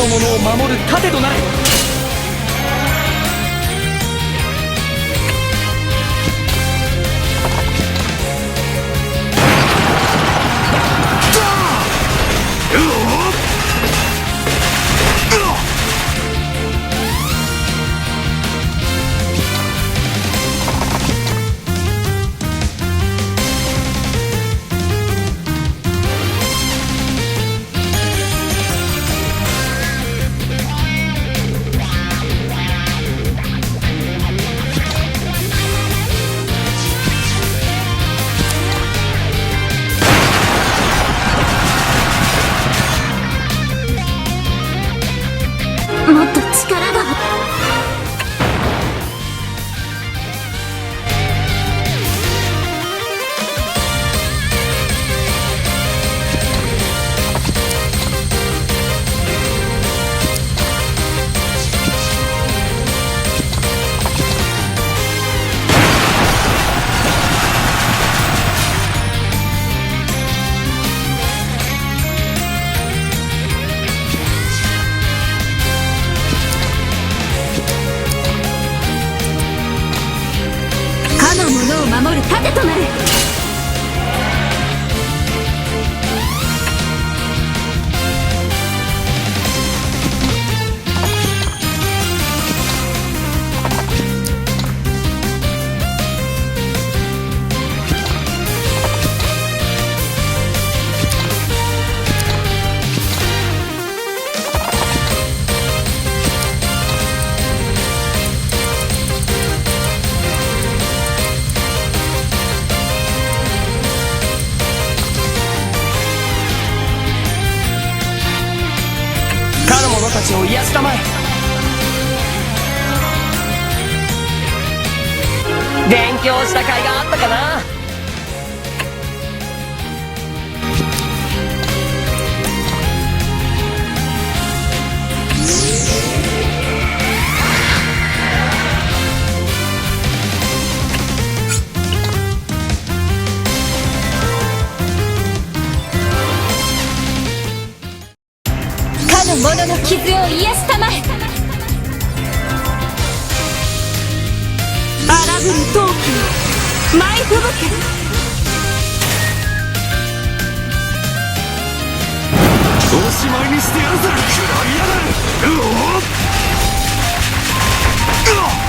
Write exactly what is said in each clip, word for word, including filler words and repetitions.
者を守る盾となれ。もっと力が。かの者を守る盾となれ。かの者たちを癒したまえ。勉強した甲斐があったかな。かの者の傷を癒したまえ。荒ぶる陶器よ、舞い吹雪け。おしまいにしてやるさ。食らいやがれ。うおっ。うおっ。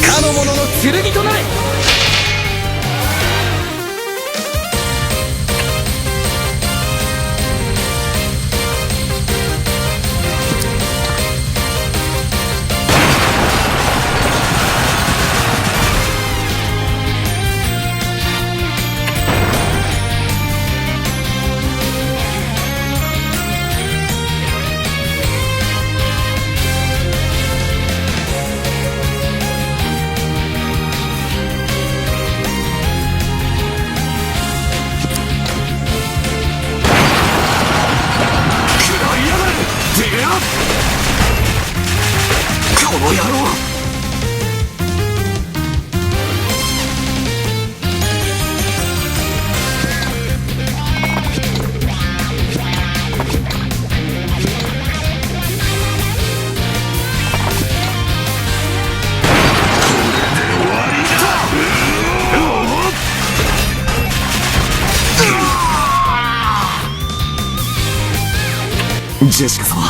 かの者の剣となれ。ジェシカ様。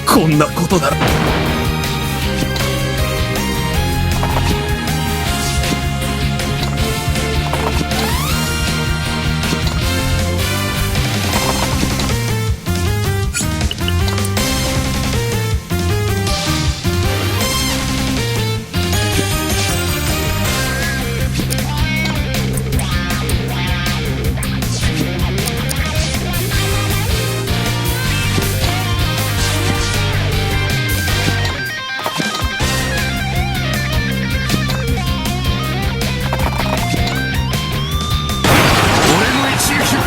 こんなことなら。 俺の一撃を。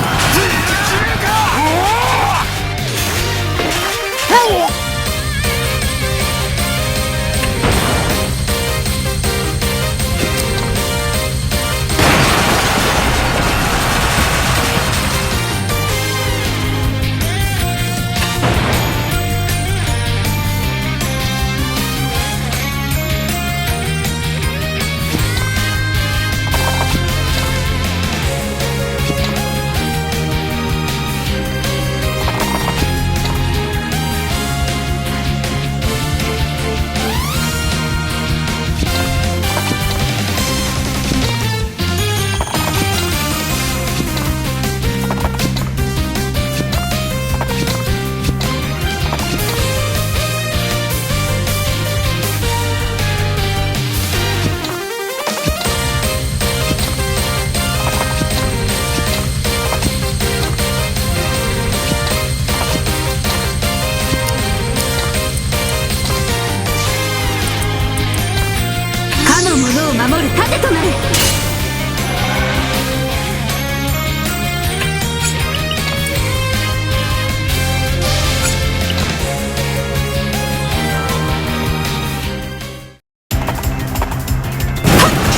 かの者を守る盾となれ。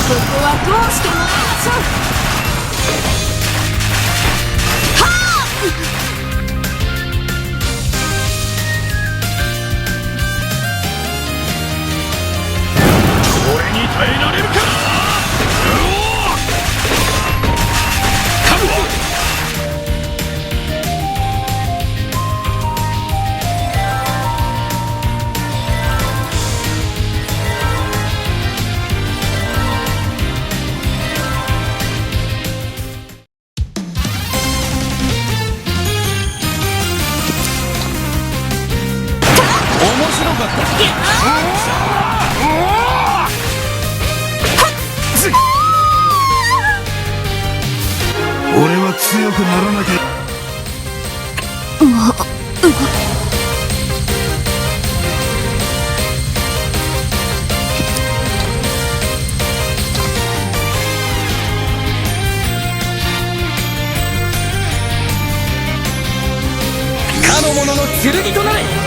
ここは通してもらいましょう。はあ！ 俺に耐えられるか！うお！カモン！ 面白かった。俺は強くならなきゃ。 かの者の剣となれ。